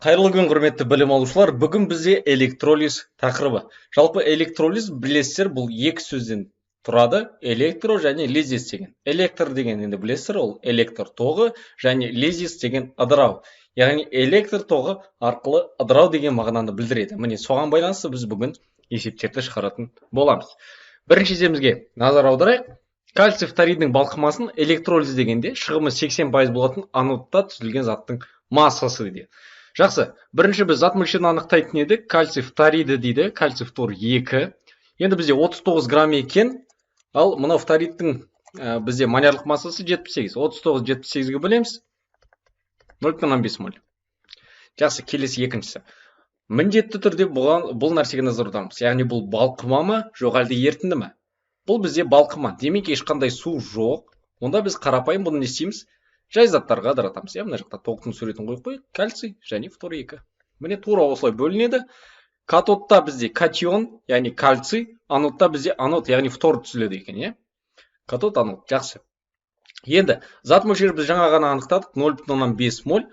Қайырлы күн, құрметті білім алушылар. Бүгін бізде электролиз тақырыбы. Жалпы электролиз, білесіздер, бұл екі сөзден тұрады. Электро және лизис деген. Электр деген енді білесіздер, ол электр тоғы және лизис деген ыдырау. Яғни электр тоғы арқылы ыдырау деген мағынаны білдіреді. Міне, соған байланысты біз бүгін есептерді шығаратын боламыз. Бірінші есебімізге назар аударайық. Кальций фторидінің балқымасын электролиз дегенде шығымы 80% болатын анодта түзілген заттың массасы дейді. Жақсы, бірінші біз зат мөлшерін анықтайтын едік. Кальций фториді дейді, кальций фтор 2. Енді бізде 39 грамм екен, ал мынау фторидтің бізде молярлық массасы 78. 39 78-ге бөлеміз, 0,5 моль. Жақсы, келесі екіншісі. Міндетті түрде бұл нәрсеге назар аударамыз. Яғни бұл балқыма ма, жоқ әлде ерітінді ме? Бұл бізде балқыма, демек ешқандай су жоқ. Онда біз қарапайым бұны не істейміз? Жай заттарға ыдыратамыз. Мына жақта тоқтың суретін қойып қояйық. Кальций және фтор 2. Міне, тура осылай бөлінеді. Катодта бізде катион, яғни кальций, анодта бізде анод, яғни фтор түзіледі екен, иә? Катод, анод. Жақсы. Енді зат мөлшері біз жаңа ғана анықтадық, 0,5 моль.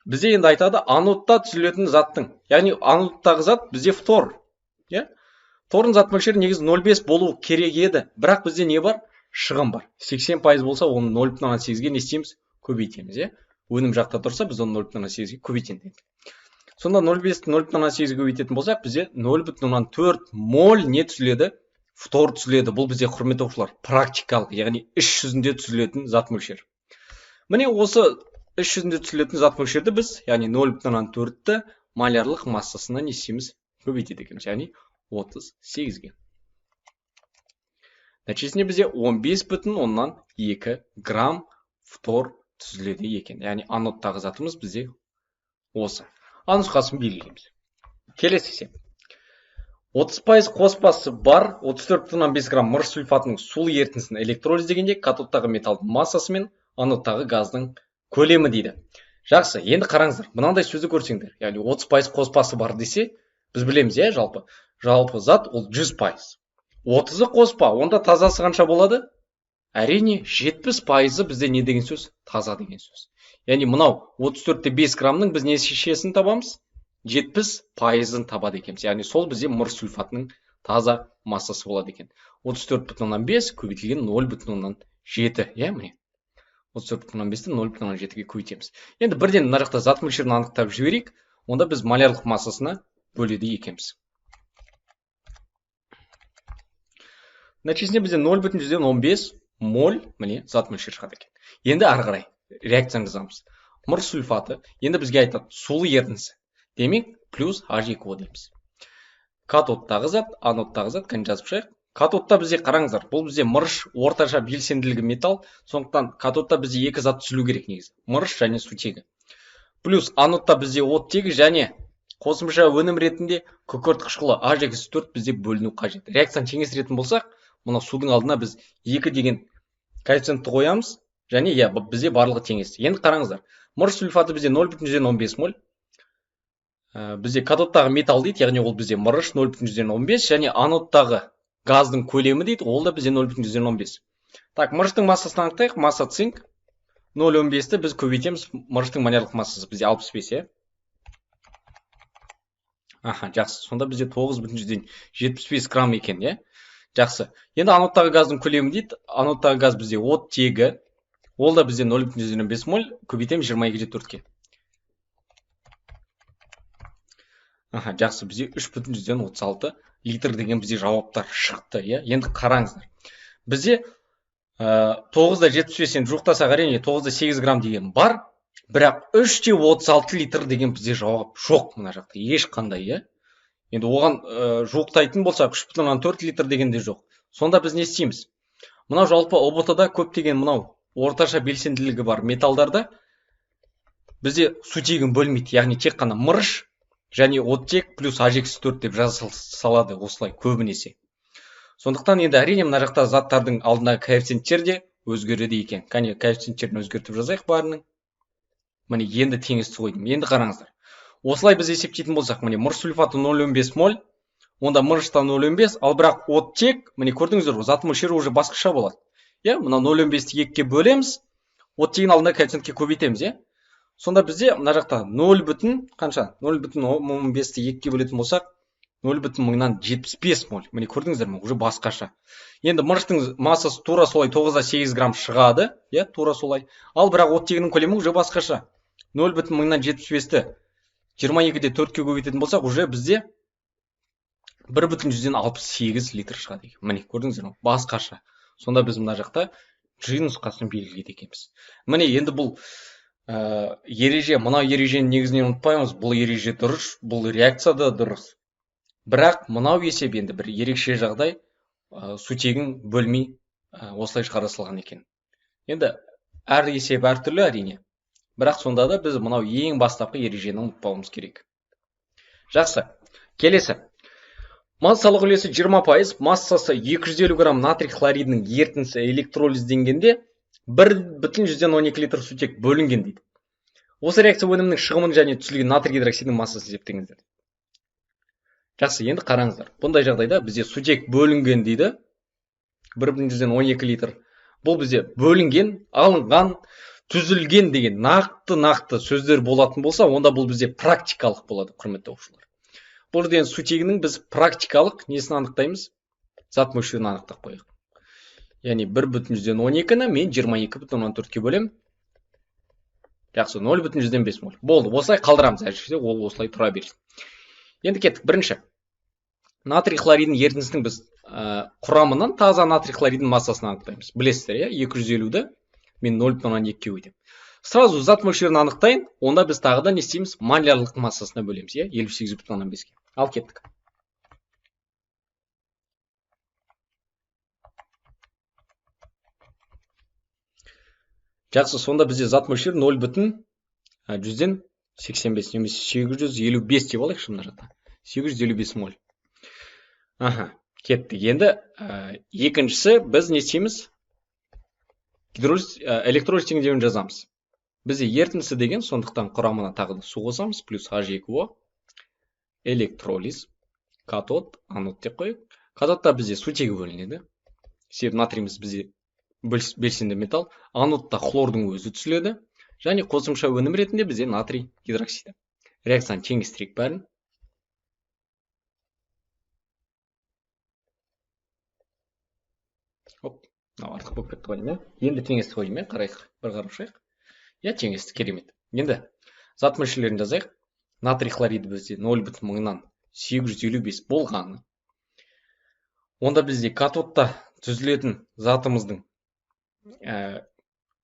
Бізде енді айтады анодта түзілетін заттың, яғни анодтағы зат бізде фтор, иә? Фтордың зат мөлшері негізі 0,5 болу керек еді, бірақ бізде не бар? Шығын бар. 80% болса, оны 0,8-ге не істейміз? Көбейтеміз, иә? Өнім жақта тұрса, біз оны 0,8-ге көбейтеміз. Сонда 0,5-ті 0,8-ге көбейтетін болсақ, бізде 0,4 моль не түзіледі? Фтор түзіледі. Бұл бізде, құрметті оқушылар, практикалық, яғни іс жүзінде түзілетін зат мөлшері. Міне, осы іс жүзінде түзілетін зат мөлшерді біз, яғни 0,4-ті молярлық массасына не істейміз? Көбейтеді екенбіз, яғни 38-ге. Нәтижесінде бізде 15,2 грамм фтор түзіледі екен. Яғни анодтағы затымыз бізде осы. А нұсқасын белгілейміз. Келесі есеп. 30% қоспасы бар 34,5 грамм мырыш сульфатының сулы ерітіндісін электролиз дегенде катодтағы металдың массасы мен анодтағы газдың көлемі дейді. Жақсы, енді қараңыздар, мынандай сөзді көрсеңдер, яғни 30% қоспасы бар десе, біз білеміз, иә, жалпы. Жалпы зат ол 100%. 30-ы қоспа, онда тазасы қанша болады? Әрине, 70%-ы бізде не деген сөз? Таза деген сөз. Яғни мынау 34,5 граммның біз нешесін табамыз? 70%-ын табады екенбіз. Яғни сол бізде мырыш сульфатының таза массасы болады екен. 34,5 көбейтілген 0,7, иә, міне. 34,5-ті 0,7-ге көбейтеміз. Енді бірден мына жақта зат мөлшерін анықтап жіберейік. Онда біз молярлық массасына бөледі екенбіз. Нәтижесінде бізде 0,15 моль, міне, зат мөлшері шығады екен. Енді ары қарай реакцияны жазамыз. Мырыш сульфаты, енді бізге айтады сулы ерітіндісі. Демек, плюс H2O дейміз. Катодтағы зат, анодтағы зат, кәне жазып шығайық. Катодта бізде қараңыздар, бұл бізде мырыш орташа белсенділігі металл, сондықтан катодта бізде екі зат түзілу керек негізі. Мырыш және сутегі. Плюс анодта бізде оттегі және қосымша өнім ретінде күкірт қышқылы H2S4 бізде бөліну қажет. Реакцияны теңестіретін болсақ, мына судың алдына біз 2 деген коэффициентті қоямыз, және иә, бізде барлығы теңесті. Енді қараңыздар, мырыш сульфаты бізде 0,15 моль. Бізде катодтағы металл дейді, яғни ол бізде мырыш 0,15 және анодтағы газдың көлемі дейді, ол да бізде 0,15. Так, мырыштың массасын анықтайық. Масса цинк 0,15-ті біз көбейтеміз. Мырыштың молярлық массасы бізде 65, иә? Аха, жақсы. Сонда бізде 9,75 грамм екен, иә? Жақсы. Енді анодтағы газдың көлемі дейді. Анодтағы газ бізде оттегі. Ол да бізде 0,5 моль, көбейтеміз 22,4-ке. Аха, жақсы, бізде 3,36 литр деген бізде жауаптар шықты, иә? Енді қараңыздар. Бізде 9,75 енді жуықтасақ, әрине 9,8 грамм деген бар, бірақ 3,36 литр деген бізде жауап жоқ мына жақта ешқандай, иә? Енді оған жуықтайтын болсақ 3,4 литр деген де жоқ. Сонда біз не істейміз? Мынау жалпы ҰБТ-да көптеген мынау орташа белсенділігі бар металдарда бізде сутегін бөлмейді, яғни тек қана мырыш және оттек плюс H2S4 деп жаза салады осылай көбінесе. Сондықтан енді әрине мына жақта заттардың алдындағы коэффициенттер де өзгереді екен. Кәне, коэффициенттерін өзгертіп жазайық барының. Міне, енді теңесті қойдым. Енді қараңыздар. Осылай біз есептейтін болсақ, міне, мырыш сульфаты 0,15 моль, онда мырышта 0,15, ал бірақ оттек, міне, көрдіңіздер ғой, зат мөлшері уже басқаша болады. Иә, мына 0,15-ті 2-ге бөлеміз, оттегін алдында коэффициентке көбейтеміз, иә? Сонда бізде мына жақта 0 бүтін қанша? 0,15-ті 2-ге бөлетін болсақ, 0,1075 моль. Міне көрдіңіздер ме? Уже басқаша. Енді мырыштың массасы тура солай 9,8 грамм шығады, иә, тура солай. Ал бірақ оттегінің көлемі уже басқаша. 0,1075-ті 22,4-ке көбейтетін болсақ, уже бізде 1,168 литр шығады екен. Міне көрдіңіздер ме? Басқаша. Сонда біз мына жақта G нұсқасын белгілейді екенбіз. Міне енді бұл ереже, мына ережені негізінен ұмытпаймыз. Бұл ереже дұрыс, бұл реакция да дұрыс. Бірақ мынау есеп енді бір ерекше жағдай, сутегін бөлмей осылай шығара салған екен. Енді әр есеп әртүрлі әрине. Бірақ сонда да біз мынау ең бастапқы ережені ұмытпауымыз керек. Жақсы. Келесі. Массалық үлесі 20%, массасы 250 грамм натрий хлоридінің ерітіндісі электролизденгенде 1,12 литр сутек бөлінген дейді. Осы реакция өнімінің шығымын және түзілген натрий гидроксидінің массасын есептеңіздер. Жақсы, енді қараңыздар. Бұндай жағдайда бізде сутек бөлінген дейді. 1,12 литр. Бұл бізде бөлінген, алынған, түзілген деген нақты-нақты сөздер болатын болса, онда бұл бізде практикалық болады, құрметті оқушылар. Бұл жерде сутегінің біз практикалық несін анықтаймыз? Зат мөлшерін анықтап қояйық. Яғни 1,12-ні мен 22,4-ке бөлем. Жақсы, 0,5 моль. Болды, осылай қалдырамыз әзірше, ол осылай тұра берсін. Енді кеттік. Бірінші, натрий хлоридінің ерітіндісінің біз құрамынан таза натрий хлоридінің массасын анықтаймыз. Білесіздер, иә, 250-ді мен 0,2-ге көбейтемін. Сразу зат мөлшерін анықтайын, онда біз тағы да не істейміз? Молярлық массасына бөлеміз, иә, 58,5-ке. Ал кеттік. Жақсы, сонда бізде зат мөлшері 0,185 немесе 855 деп алайықшы мына жақта. 855 моль. Аха, кеттік. Енді екіншісі біз не істейміз? Гидролиз, электролиз теңдеуін жазамыз. Бізде ерітіндісі деген, сондықтан құрамына тағы да су қосамыз, плюс H2O, электролиз, катод, анод деп қояйық. Катодта бізде сутегі бөлінеді. Себебі натрийіміз бізде белсенді металл. Анодта хлордың өзі түзіледі. Және қосымша өнім ретінде бізде натрий гидроксиді. Реакцияны теңестірейік бәрін. Оп, мынау артық болып кетті ғой деймін, иә? Енді теңесті ғой деймін, иә? Қарайық, бір қарап шығайық. Иә, теңесті, керемет. Енді зат мөлшерлерін жазайық. Натрий хлориді бізде 0,855 болғаны. Онда бізде катодта түзілетін затымыздың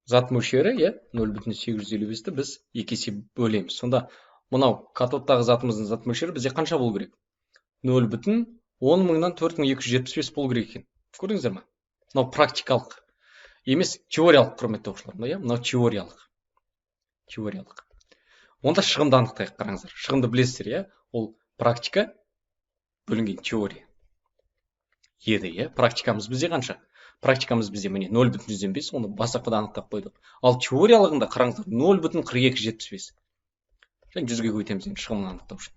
зат мөлшері, иә, 0,855-ті біз екі есе бөлеміз. Сонда мынау катодтағы затымыздың зат мөлшері бізде қанша болу керек? 0,10475 болу керек екен. Көрдіңіздер ме? Мынау практикалық емес, теориялық, құрметті оқушылар, иә, мынау теориялық. Теориялық. Онда шығымды анықтайық, қараңыздар. Шығымды білесіздер, иә? Ол практика бөлінген теория еді, иә? Практикамыз бізде қанша? Практикамыз бізде міне 0,5, оны бастапқыда анықтап қойдық. Ал теориялығында қараңыздар, 0,4275. Және жүзге көбейтеміз енді шығымын анықтау үшін.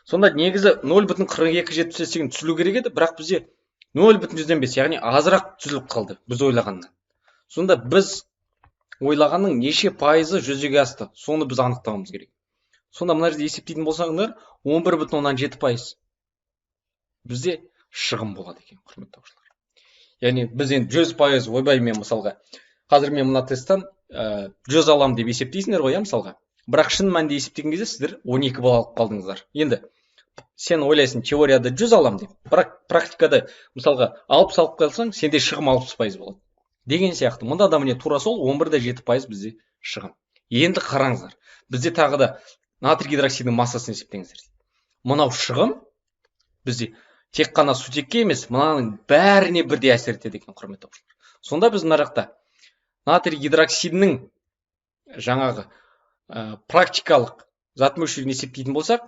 Сонда негізі 0,4275 деген түзілу керек еді, бірақ бізде 0,5, яғни азырақ түзіліп қалды біз ойлағаннан. Сонда біз ойлағанның неше пайызы жүзеге асты, соны біз анықтауымыз керек. Сонда мына жерде есептейтін болсаңдар, 11,7% бізде шығын болады екен, құрметті оқушылар. Яғни біз енді 100%, ойбай, мен мысалға, қазір мен мына тесттен 100 алам деп есептейсіңдер ғой, иә, мысалға. Бірақ шын мәнінде есептеген кезде сіздер 12 балл алып қалдыңыздар. Енді сен ойлайсың, теорияда 100 алам деп, бірақ практикада мысалға 60 алып қалсаң, сенде шығым 60% болады. Деген сияқты. Мұнда да міне тура сол 11,7% бізде шығым. Енді қараңыздар, бізде тағы да натрий гидроксидінің массасын есептеңіздер. Мынау шығым бізде тек қана сутекке емес, мынаның бәріне бірдей әсер етеді екен, құрметті оқушылар. Сонда біз мына жақта натрий гидроксидінің жаңағы практикалық зат мөлшерін есептейтін болсақ,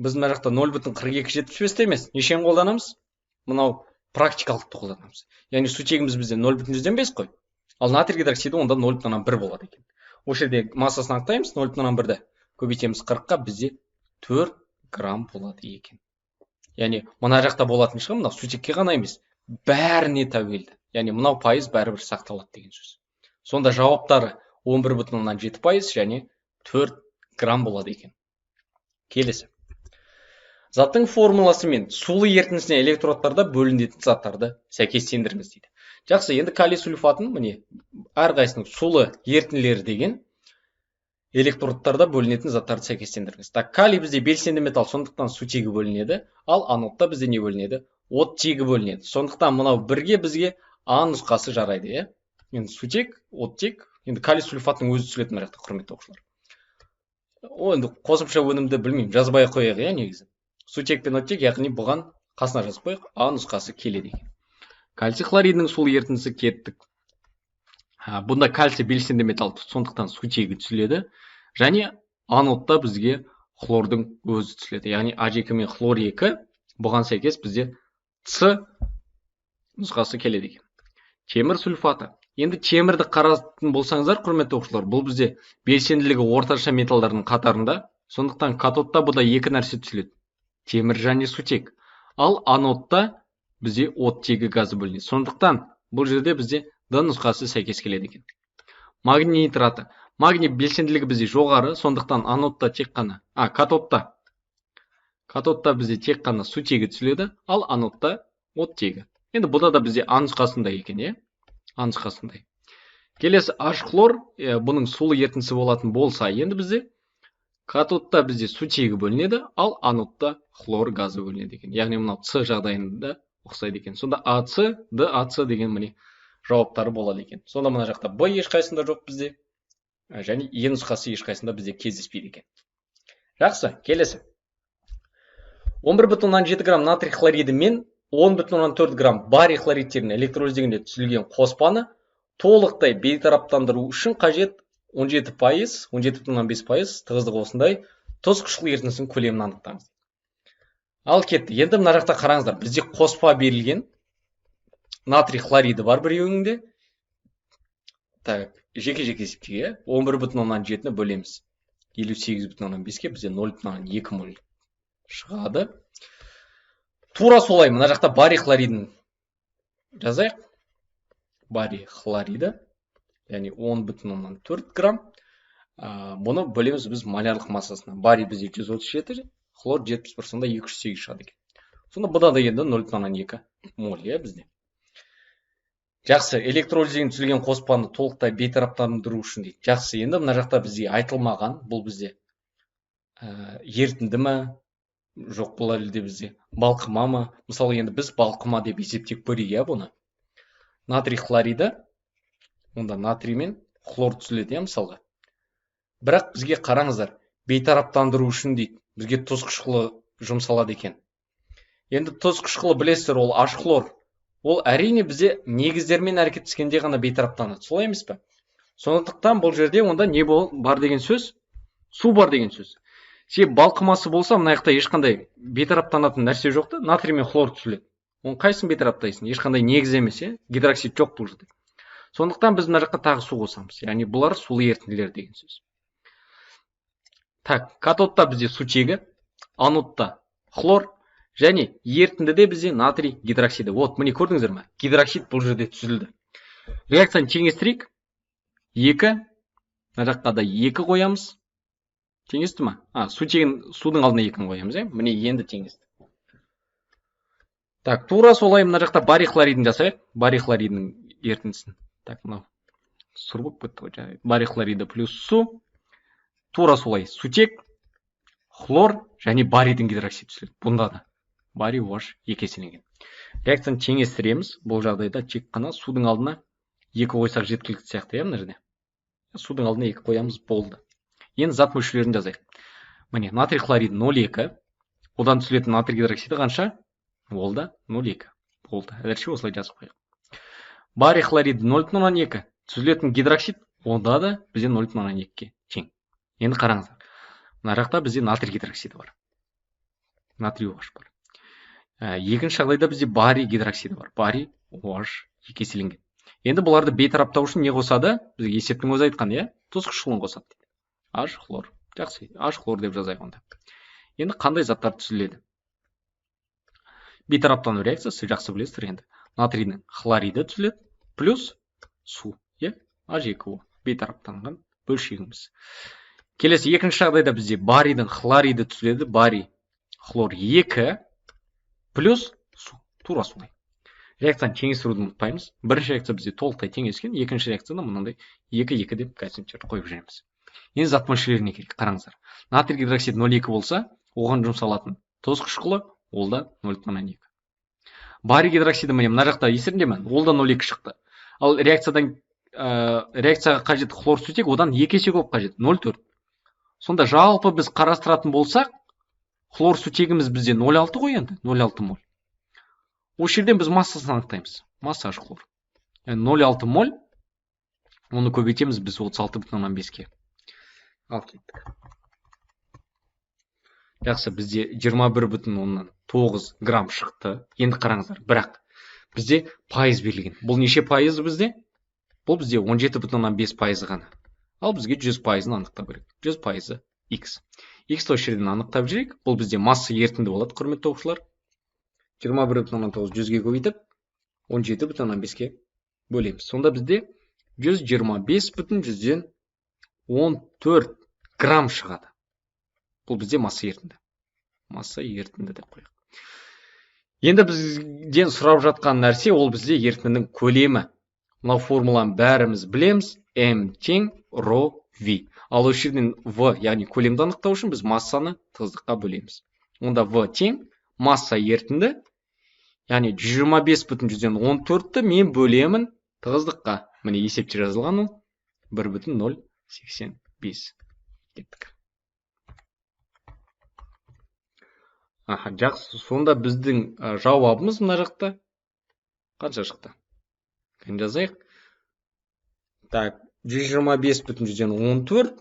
біз мына жақта 0,4275 емес, нешені қолданамыз? Мынау практикалықты қолданамыз. Яғни сутегіміз бізде 0,5 қой. Ал натрий гидроксиді онда 0,1 болады екен. Осы жерде массасын анықтаймыз, 0,1-ді көбейтеміз 40-қа, бізде 4 грамм болады екен. Яғни мына жақта болатын шығын мынау сутекке ғана емес, бәріне тәуелді. Яғни мынау пайыз бәрібір сақталады деген сөз. Сонда жауаптары 11,7% және 4 грамм болады екен. Келесі. Заттың формуласы мен сулы ерітіндісіне электродтарда бөлінетін заттарды сәйкестендіріңіз дейді. Жақсы, енді калий сульфатын, міне, әрқайсының сулы ерітінділері деген электродтарда бөлінетін заттарды сәйкестендіріңіз. Так, калий бізде белсенді металл, сондықтан сутегі бөлінеді, ал анодта бізде не бөлінеді? Оттегі бөлінеді. Сондықтан мынау бірге бізге А нұсқасы жарайды, иә? Енді сутек, оттек, енді калий сульфатының өзі түзіледі мына жақта, құрметті оқушылар. О, енді қосымша өнімді білмеймін, жазбай ақ қояйық, иә, негізі. Сутек пен оттек, яғни бұған қасына жазып қояйық, А нұсқасы келеді екен. Кальций хлоридінің сулы ерітіндісі кеттік. Бұнда кальций белсенді металл, сондықтан сутегі түзіледі. Және анодта бізге хлордың өзі түзіледі. Яғни А2 мен хлор 2, бұған сәйкес бізде С нұсқасы келеді екен. Темір сульфаты. Енді темірді қарайтын болсаңыздар, құрметті оқушылар, бұл бізде белсенділігі орташа металдардың қатарында, сондықтан катодта бұда екі нәрсе түзіледі. Темір және сутек. Ал анодта бізде оттегі газы бөлінеді. Сондықтан бұл жерде бізде Д нұсқасы сәйкес келеді екен. Магний нитраты. Магний белсенділігі бізде жоғары, сондықтан анодта тек қана, катодта. Катодта бізде тек қана сутегі түзіледі, ал анодта оттегі. Енді бұда да бізде А нұсқасындай екен, иә? А нұсқасындай. Келесі H хлор, бұның сулы ерітіндісі болатын болса, енді бізде катодта бізде сутегі бөлінеді, ал анодта хлор газы бөлінеді екен. Яғни мынау С жағдайында ұқсайды екен. Сонда АС, Д, АС деген міне жауаптары болады екен. Сонда мына жақта Б ешқайсында жоқ бізде, және Е нұсқасы ешқайсында бізде кездеспейді екен. Жақсы, келесі. 11,7 грамм натрий хлориді мен 10,4 грамм барий хлоридтерін электролиздегенде түзілген қоспаны толықтай бейтараптандыру үшін қажет 17%, 17,5% тығыздығы осындай тұз қышқыл ерітіндісінің көлемін анықтаңыз. Ал кетті. Енді мына жақта қараңыздар, бізде қоспа берілген. Натрий хлориді бар біреуінде. Так, жеке-жеке есептейік, иә? 11,7-ні бөлеміз. 58,5-ке бізде 0,2 моль шығады. Тура солай мына жақта барий хлоридін жазайық. Барий хлориді, яғни 10,4 грамм. Бұны бөлеміз біз молярлық массасына. Барий бізде 137, хлор 71, сонда 208 шығады екен. Сонда бұда да енді 0,2 моль, иә, бізде. Жақсы, электролизден түзілген қоспаны толықтай бейтараптандыру үшін дейді. Жақсы, енді мына жақта бізге айтылмаған, бұл бізде ерітінді ме? Жоқ, бұл әлі де бізде балқыма ма? Мысалы, енді біз балқыма деп есептеп көрейік, иә, бұны. Натрий хлориді, онда натрий мен хлор түзіледі, иә, мысалға. Бірақ бізге қараңыздар, бейтараптандыру үшін дейді, бізге тұз қышқылы жұмсалады екен. Енді тұз қышқылы білесіздер, ол H хлор. Ол әрине бізде негіздермен әрекеттескенде ғана бейтараптанады, солай емес пе? Сондықтан бұл жерде онда не бар деген сөз? Су бар деген сөз. Себебі балқымасы болса, мына жақта ешқандай бейтараптанатын нәрсе жоқ та, натрий мен хлор түзіледі. Оның қайсысын бейтараптайсың? Ешқандай негіз емес, иә? Гидроксид жоқ бұл жерде. Сондықтан біз мына жаққа тағы су қосамыз. Яғни бұлар сулы ерітінділер деген сөз. Так, катодта бізде сутегі, анодта хлор және ерітіндіде бізде натрий гидроксиді. Вот, міне көрдіңіздер ме? Гидроксид бұл жерде түзілді. Реакцияны теңестірейік. 2, мына жаққа да 2 қоямыз. Теңесті ма? Сутегін судың алдына 2 қоямыз, иә? Міне енді теңесті. Так, тура солай мына жақта барий хлоридін жасайық. Барий хлоридінің ерітіндісін. Так, мынау сұр болып кетті ғой жаңағы. Барий хлориді плюс су. Тура солай сутек, хлор және барийдің гидроксиді түзіледі. Бұнда да барий OH екі еселенген. Реакцияны теңестіреміз. Бұл жағдайда тек қана судың алдына 2 қойсақ жеткілікті сияқты, иә, мына жерде. Судың алдына 2 қоямыз, болды. Енді зат мөлшерлерін жазайық. Міне, натрий хлориді 0,2. Одан түзілетін натрий гидроксиді қанша? Ол да 0,2. Болды. Әзірше осылай жазып қояйық. Барий хлориді 0,2. Түзілетін гидроксид онда да бізде 0,2-ге тең. Енді қараңыздар. Мына жақта бізде натрий гидроксиді бар. Натрий OH бар. Екінші жағдайда бізде барий гидроксиді бар. Барий OH екі еселенген. Енді бұларды бейтараптау үшін не қосады? Бізге есептің өзі айтқан, иә? Тұз қышқылын қосады дейді. H хлор. Жақсы, H хлор деп жазайық онда. Енді қандай заттар түзіледі? Бейтараптану реакциясы жақсы білесіздер енді. Натрийдің хлориді түзіледі, плюс су, иә? H2O бейтараптанған бөлшегіміз. Келесі екінші жағдайда бізде барийдің хлориді түзіледі. Барий хлор 2 плюс су. Тура солай. Реакцияны теңестіруді ұмытпаймыз. Бірінші реакция бізде толықтай теңескен, екінші реакцияда мынандай 2-2 деп коэффициенттерді қойып жүреміз. Енді зат мөлшерлеріне келейік, қараңыздар. Натрий гидроксид 0,2 болса, оған жұмсалатын тұз қышқылы ол да 0,2. Барий гидроксиді міне мына жақта естеріңде ме? Ол да 0,2 шықты. Ал реакцияға қажет хлор сутек одан 2 есе көп қажет, 0,4. Сонда жалпы біз қарастыратын болсақ, хлор сутегіміз бізде 0,6 ғой енді, 0,6 моль. Осы жерден біз массасын анықтаймыз. Масса H хлор. Яғни 0,6 моль, оны көбейтеміз біз 36,5-ке. Ал кеттік. Жақсы, бізде 21,9 грамм шықты. Енді қараңыздар, бірақ бізде пайыз берілген. Бұл неше пайыз бізде? Бұл бізде 17,5 пайызы ғана. Ал бізге 100 пайызын анықтау керек. 100 пайызы X. X-ті осы жерден анықтап жіберейік. Бұл бізде масса ерітінді болады, құрметті оқушылар. 21,9 жүзге көбейтіп, 17,5-ке бөлеміз. Сонда бізде 125,14 грамм шығады. Бұл бізде масса ерітінді. Масса ерітінді деп қояйық. Енді бізден сұрап жатқан нәрсе ол бізде ерітіндінің көлемі. Мынау формуланы бәріміз білеміз. М тең ро В. Ал осы жерден В, яғни көлемді анықтау үшін біз массаны тығыздыққа бөлеміз. Онда В тең масса ерітінді, яғни 125,14-ті мен бөлемін тығыздыққа. Міне есепте жазылған ол 1,085. Кеттік. Аха, жақсы. Сонда біздің жауабымыз мына жақта қанша шықты? Кәне жазайық. Так, 125,14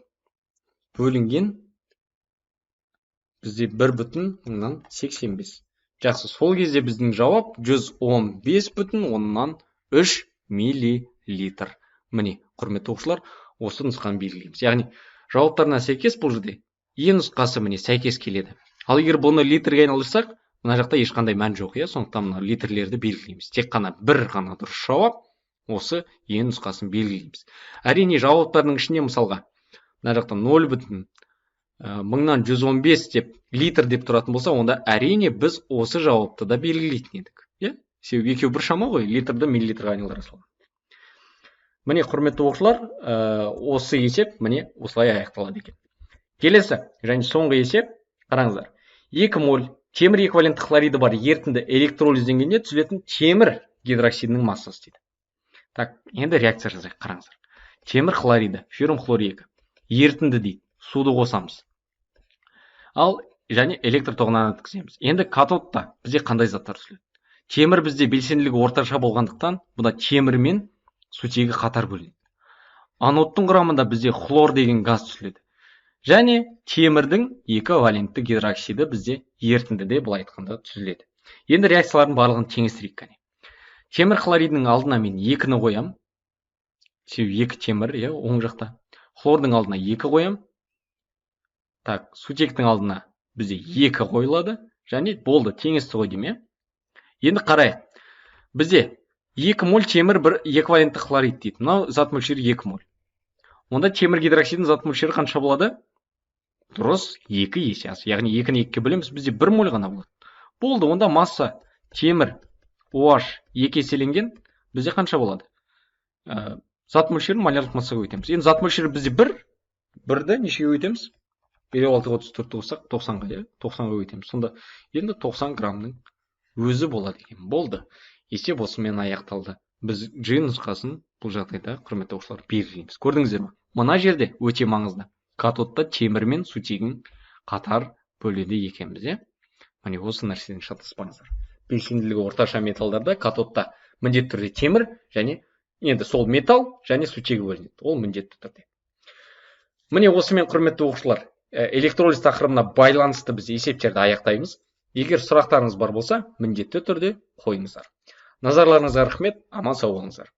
бөлінген бізде 1,085. Жақсы, сол кезде біздің жауап 115,3 миллилитр. Міне, құрметті оқушылар, осы нұсқаны белгілейміз. Яғни, жауаптарына сәйкес бұл жерде Е нұсқасы міне сәйкес келеді. Ал егер бұны литрге айналдырсақ, мына жақта ешқандай мән жоқ, иә? Сондықтан мына литрлерді белгілейміз. Тек қана бір ғана дұрыс жауап осы Е нұсқасын белгілейміз. Әрине, жауаптардың ішінде мысалға мына жақта нөл бүтін мыңнан жүз он бес деп литр деп тұратын болса, онда әрине біз осы жауапты да белгілейтін едік, иә? Себебі екеуі бір шама ғой, литрді миллилитрге айналдыра салған. Міне, құрметті оқушылар, осы есеп міне осылай аяқталады екен. Келесі және соңғы есеп, қараңыздар. 2 моль темір эквивалентті хлориді бар ерітінді электролизденгенде түзілетін темір гидроксидінің массасы дейді. Так, енді реакция жазайық, қараңыздар. Темір хлориді, феррум хлор 2. Ерітінді дейді, суды қосамыз. Ал және электр тоғынан өткіземіз. Енді катодта бізде қандай заттар түзіледі? Темір бізде белсенділігі орташа болғандықтан, бұнда темір мен сутегі қатар бөлінеді. Анодтың құрамында бізде хлор деген газ түзіледі. Және темірдің екі валентті гидроксиді бізде ерітіндіде былай айтқанда түзіледі. Енді реакциялардың барлығын теңестірейік кәне. Темір хлоридінің алдына мен 2-ні қоям. Себебі 2 темір, иә, оң жақта. Хлордың алдына 2 қоям. Так, сутектің алдына бізде 2 қойылады. Және болды, теңесті ғой деймін, иә. Енді қарайық. Бізде 2 моль темір бір екі валентті хлорид дейді. Мынау зат мөлшері 2 моль. Онда темір гидроксидінің зат мөлшері қанша болады? Дұрыс, 2 есе аз. Яғни 2-ні 2-ге бөлеміз, бізде 1 моль ғана болады. Болды, онда масса темір OH 2 еселенген бізде қанша болады? Зат мөлшерін молярлық массаға көбейтеміз. Енді зат мөлшері бізде 1, 1-ді нешеге көбейтеміз? Елу алтыға отыз төртті қоссақ, тоқсанға, иә? Тоқсанға көбейтеміз. Сонда енді 90 граммның өзі болады екен. Болды. Есеп осымен аяқталды. Біз G нұсқасын бұл жағдайда, құрметті оқушылар, белгілейміз. Көрдіңіздер ме? Мына жерде өте маңызды. Катодта темір мен сутегін қатар бөледі екенбіз, иә? Міне осы нәрседен шатаспаңыздар. Белсенділігі орташа металдарда катодта міндетті түрде темір және енді сол металл және сутегі бөлінеді. Ол міндетті түрде. Міне осымен, құрметті оқушылар, электролиз тақырыбына байланысты біз есептерді аяқтаймыз. Егер сұрақтарыңыз бар болса, міндетті түрде қойыңыздар. Назарларыңызға рахмет, аман сау болыңыздар.